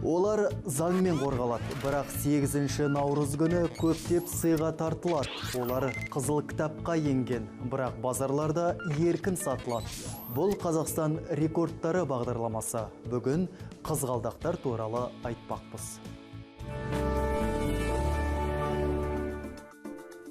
Олар заңмен қорғалады, бірақ 8 наурыз күні көптеп сыйға тартылады. Олар қызыл кітапқа енген, бірақ базарларда еркін сатылады. Бұл Қазақстан рекордтары бағдарламасы. Бүгін қызғалдақтар туралы айтпақпыз.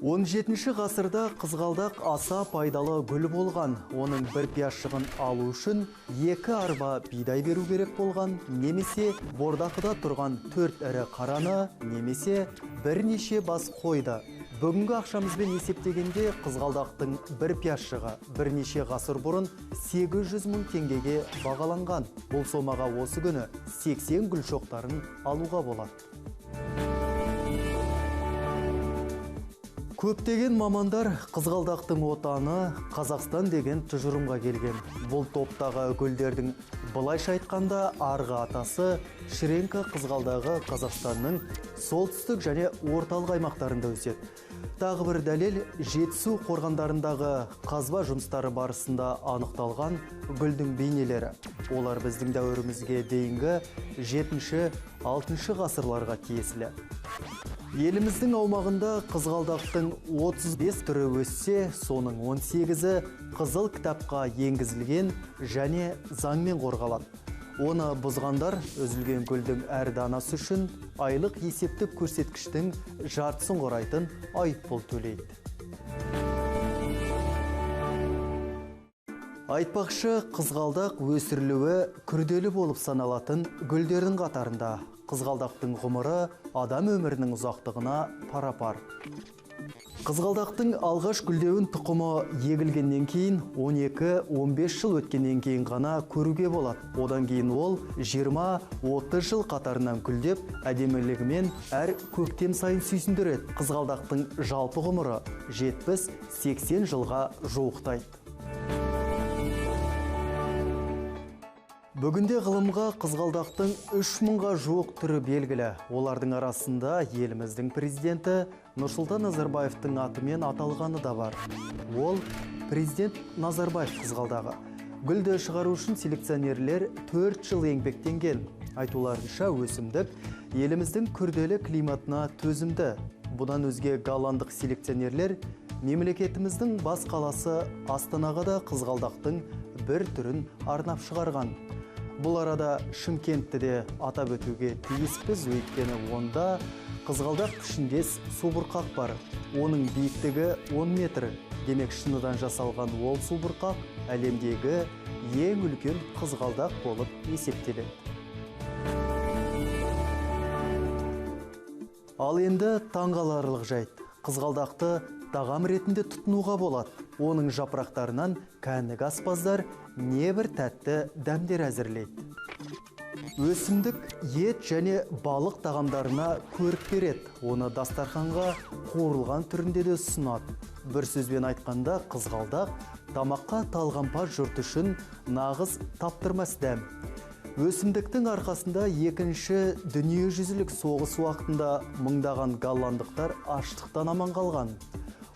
17 ғасырда қызғалдақ аса пайдалы гүл болған. Оның бір пиязшығын алу үшін 2 арба бидай беру керек болған, немесе бордақыда тұрған 4 ірі қараны, немесе бірнеше бас қойды. Бүгінгі ақшамызбен есептегенде қызғалдақтың бір пиязшығы бірнеше ғасыр бұрын 800 мың теңгеге бағаланған. Бұл сомаға осы күні 80 гүл шоқтарын алуға болады. Көптеген мамандар қызғалдақтың отаны Қазақстан деген тұжырымға келген. Бұл топтағы гүлдердің былайша айтқанда арғы атасы Шренка қызғалдағы Қазақстанның солтүстік және орталық аймақтарында өседі. Тағы бір дәлел Жетісу қорғандарындағы қазба жұмыстары барысында анықталған гүлдің бейнелері. Олар біздің дәуірімізге дейінгі 7-6 ғасырларға тиесілі. Еліміздің аумағында қызғалдақтың 35 түрі өссе, соның 18-і қызыл кітапқа енгізілген және заңмен қорғалады. Оны бұзғандар үзілген гүлдің әр данасы үшін айлық есептік көрсеткіштің жартысын құрайтын айыппұл төлейді. Айтпақшы, қызғалдақ өсірілуі күрделі болып саналатын гүлдердің қатарында. Қызғалдақтың ғұмыры адам өмірінің ұзақтығына пара-пар. Қызғалдақтың алғаш гүлдеуін тұқымы егілгеннен кейін 12-15 жыл өткеннен кейін ғана көруге болады. Одан кейін ол 20-30 жыл қатарынан гүлдеп, әдемілігімен әр көктем сайын сүйсіндіреді. Қызғалдақтың жалпы ғұмыры 70-80 жылға жуықтайды. Бүгінде ғылымға қызғалдақтың 3000-ға жуық түрі белгілі. Олардың арасында еліміздің президенті Нұрсұлтан Назарбаевтың атымен аталғаны да бар. Ол президент Назарбаев қызғалдағы. Гүлді шығару үшін селекционерлер 4 жыл еңбектенген. Айтуларынша, өсімдік еліміздің күрделі климатына төзімді. Бұдан өзге голландық селекционерлер мемлекетіміздің бас қаласы Астанаға да қызғалдақтың бір түрін арнап шығарған. Бұл арада Шымкентті де атап өтуге тиіспіз, өйткені онда қызғалдақ пішіндес субұрқақ бар. Оның биіктігі 10 метр. Демек, шыныдан жасалған ол субұрқақ әлемдегі ең үлкен қызғалдақ болып есептеледі. Ал енді таңғаларлық жайт. Қызғалдақты тағам ретінде тұтынуға болады. Оның жапырақтарынан кәнігі аспаздар небір тәтті дәмдер әзірлейді. Өсімдік ет және балық тағамдарына көрік береді. Оны дастарханға қуырылған түрінде де ұсынады. Бір сөзбен айтқанда, қызғалдақ тамаққа талғампаз жұрт үшін нағыз таптырмас дәм. Өсімдіктің арқасында екінші дүниежүзілік соғыс уақытында мыңдаған голландықтар аштықтан аман қалған.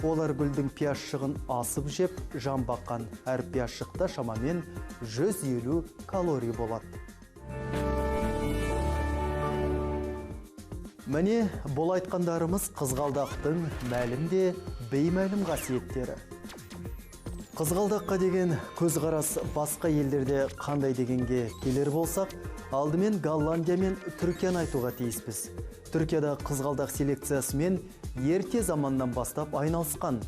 Олар гүлдің пиязшығын асып жеп, жан баққан. Әр пиязшықта шамамен 150 калорий болады. Міне, бұл айтқандарымыз қызғалдақтың мәлім де беймәлім қасиеттері. Қызғалдаққа деген көзқарас басқа елдерде қандай дегенге келер болсақ, алдымен Голландия мен Түркияны айтуға тиіспіз. Түркияда қызғалдақ селекциясымен ерте заманнан бастап айналысқан.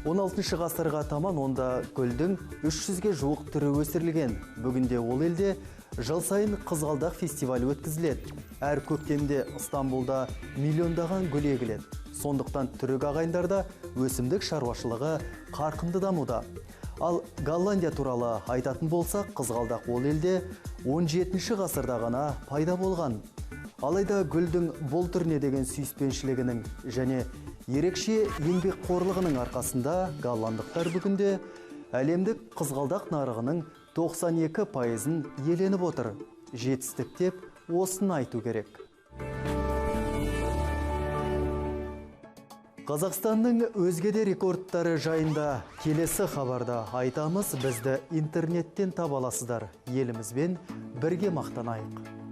16 ғасырға таман онда гүлдің 300-ге жуық түрі өсірілген. Бүгінде ол елде жыл сайын қызғалдақ фестивалі өткізіледі. Әр көктемде Стамбулда миллиондаған гүл егіледі. Сондықтан түрік ағайындарда өсімдік шаруашылығы қарқынды дамуда. Ал Голландия туралы айтатын болсақ, қызғалдақ ол елде 17 ғасырда ғана пайда болған. Алайда гүлдің бұл түріне деген сүйіспеншілігінің және ерекше еңбекқорлығының арқасында голландықтар бүгінде әлемдік қызғалдақ нарығының 92%-ын иеленіп отыр. Жетістік деп осыны айту керек. Қазақстанның өзге де рекордтары жайында келесі хабарда айтамыз. Бізді интернеттен таба аласыздар. Елімізбен бірге мақтанайық.